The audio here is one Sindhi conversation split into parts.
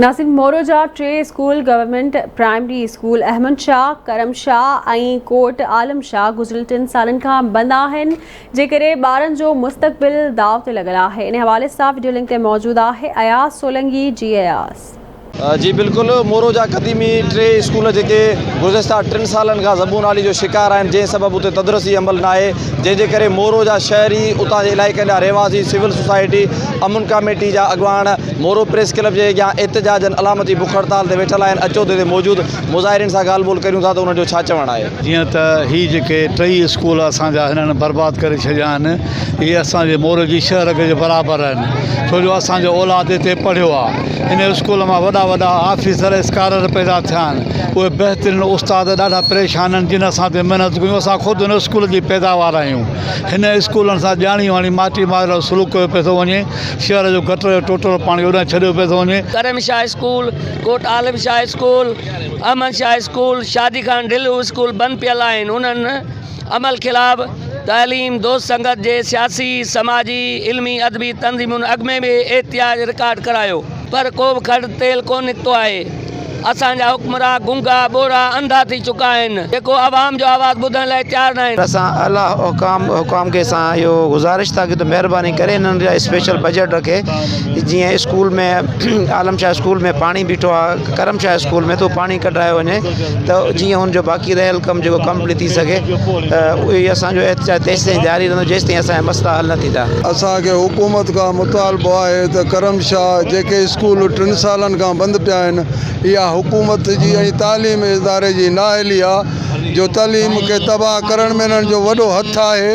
ناظرين مورو جا ٽي school government primary school Ahmed Shah, Karam Shah ۽ Kot Alam Shah گذريل ٽن سالن کان بند آهن جنهن ڪري ٻارن جو مستقبل داء تي لڳل آهي ان حوالي سان وڊيو لنڪ تي موجود آهي اياز سولنگي جي اياز. جي بلڪل مورو جا قديمي ٽي اسڪول جيڪي گذشته ٽن سالن کان زبون حالي جو شڪار آهن جنهن سبب اتي تدرسي عمل ناهي جنهن جي ڪري مورو جا شهري اتان جي علائقن جا رهواسي سول سوسائٽي امن ڪاميٽي جا اڳواڻ مورو پريس ڪلب جي اڳيان احتجاجن علامتي بک هڙتال تي ويٺل آهن اچو ته هتي موجود مظاهرين سان ڳالهه ٻولهه ڪريون ٿا ته انهن جو ڇا چوڻ آهي. جيئن ته هي جيڪي ٽئي اسڪول اسان جا هنن برباد ڪري ڇڏيا آهن اهي اسان جي مورو جي شهر جي برابر آهن ڇو جو اسان جو اولاد هتي پڙهيو آهي ان اسڪول مان وڏا وڏا آفيسر اسڪالر پيدا ٿيا آهن اهي بهترين استاد ڏاڍا پريشان آهن جن اسان تي محنت ڪيون اسان خود ان اسڪول جي پيداوار آهيون هن اسڪولن سان ڄاڻي واڻي ماٽي ماريل سلوڪ ڪيو پيو ٿو وڃي شهر جو گٽر جو ٽوٽل پاڻي اوڏانهن ڇڏيو پيو ٿو وڃي. Karam Shah school, Kot Alam Shah school, Ahmed Shah school, Shadi Khan Dhillon school بند پيل آهن انهن عمل خلاف تعليم دوست سنگت جي سياسي، سماجي، علمي ادبي تنظيمن اڳ ۾ به احتجاج رڪارڊ ڪرايو پر ڪو به کڙ تيل ڪونه نڪتو آهي. اسان جا حڪمران گونگا، ٻوڙا، انڌا ٿي چڪا آهن جيڪو عوام جو آواز ٻڌڻ لاء تيار ناهن. اسان اعليٰ حڪام حڪام کي اسان اهو گذارش ٿا ڪيون ته مهرباني ڪري انهن جا اسپيشل بجيٽ رکي جيئن اسڪول ۾ عالم شاهه اسڪول ۾ پاڻي بيٺو آهي ڪرم شاهه اسڪول ۾ ته اهو پاڻي ڪڍرايو وڃي ته جيئن ان جو باقي رهيل ڪم جيڪو ڪمپليٽ ٿي سگهي ته اهو اسان جو احتجاج تيستائين جاري رهندو جيستائين اسان جا مسئلا حل نه ٿيندا. اسان کي حڪومت کان مطالبو آهي ته ڪرم شاهه جيڪي اسڪول ٽن سالن کان بند پيا آهن اها حڪومت جي ۽ تعليمي اداري جي نااهلي آهي جو تعليم کي تباهه ڪرڻ ۾ انهن جو وڏو هٿ آهي.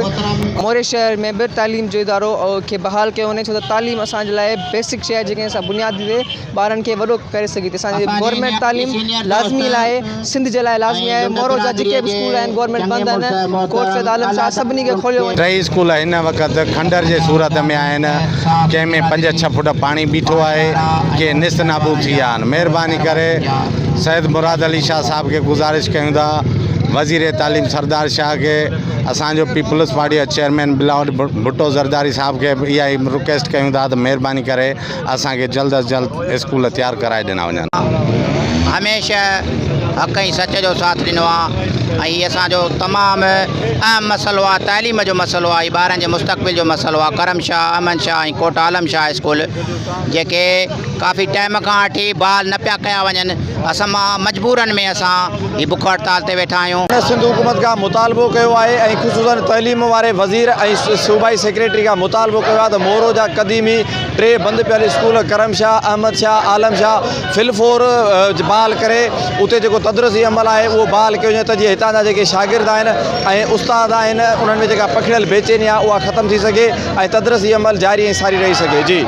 موري شهر ۾ به تعليم جو ادارو کي بحال ڪيو وڃي ڇو ته تعليم اسان جي لاء بيسڪ شيء آهي جيڪڏهن اسان بنياد تي ٻارن کي وڏو ڪري سگهي ٿي اسان جي گورنمينٽ تعليم لازمي لاء سنڌ جي لاء لازمي آهي مورو جا جيڪي به اسڪول آهن گورنمينٽ بند آهن ڪوٽ سيد عالم شاهه سڀني کي کوليو وڃي. ٽئي اسڪول هن وقت کنڊر جي صورت ۾ آهن ڪنهن ۾ پنج ڇهه فوٽ پاڻي بيٺو آهي ڪي نست نابود ٿي ويا آهن مهرباني ڪري سيد مراد علي شاهه صاحب کي گذارش ڪيون ٿا وزير تعليم سردار شاهه کي اسان جو پيپلز پارٽي جو چيئرمين بلاول ڀٽو زرداري صاحب کي به اها ئي رڪويسٽ ڪيون ٿا ته مهرباني ڪري اسان کي جلد از جلد اسڪول تيار ڪرائي ڏنا وڃن. هميشه حق ۽ سچ جو ساٿ ڏنو آ ۽ هي اسان جو تمام اهم مسئلو آ تعليم جو مسئلو آ هي ٻارن جي مستقبل جو مسئلو آ ڪرم شاهه احمد شاهه ۽ ڪوٽ عالم شاهه اسڪول جيڪي ڪافي ٽائيم کان وٺي بحال نه پيا ڪيا وڃن اسان مان مجبورن ۾ اسان هي بک هڙتال تي ويٺا آهيون. هن سنڌ حڪومت کان مطالبو ڪيو آهي ۽ خصوصن تعليم واري وزير ۽ صوبائي سيڪريٽري کان مطالبو ڪيو آهي ته مورو جا قديمي ٽي بند پيل اسڪول ڪرم شاهه، احمد شاهه، عالم شاهه في الفور بحال ڪري اتي جيڪو تدرسي عمل آهي اهو بحال ڪيو وڃي ته جيئن هتان جا جيڪي شاگرد آهن ۽ استاد آهن انهن ۾ جيڪا پکڙيل بيچيني آهي اها ختم ٿي سگهي ۽ تدرسي عمل جاري ۽ ساري رهي سگهي جي.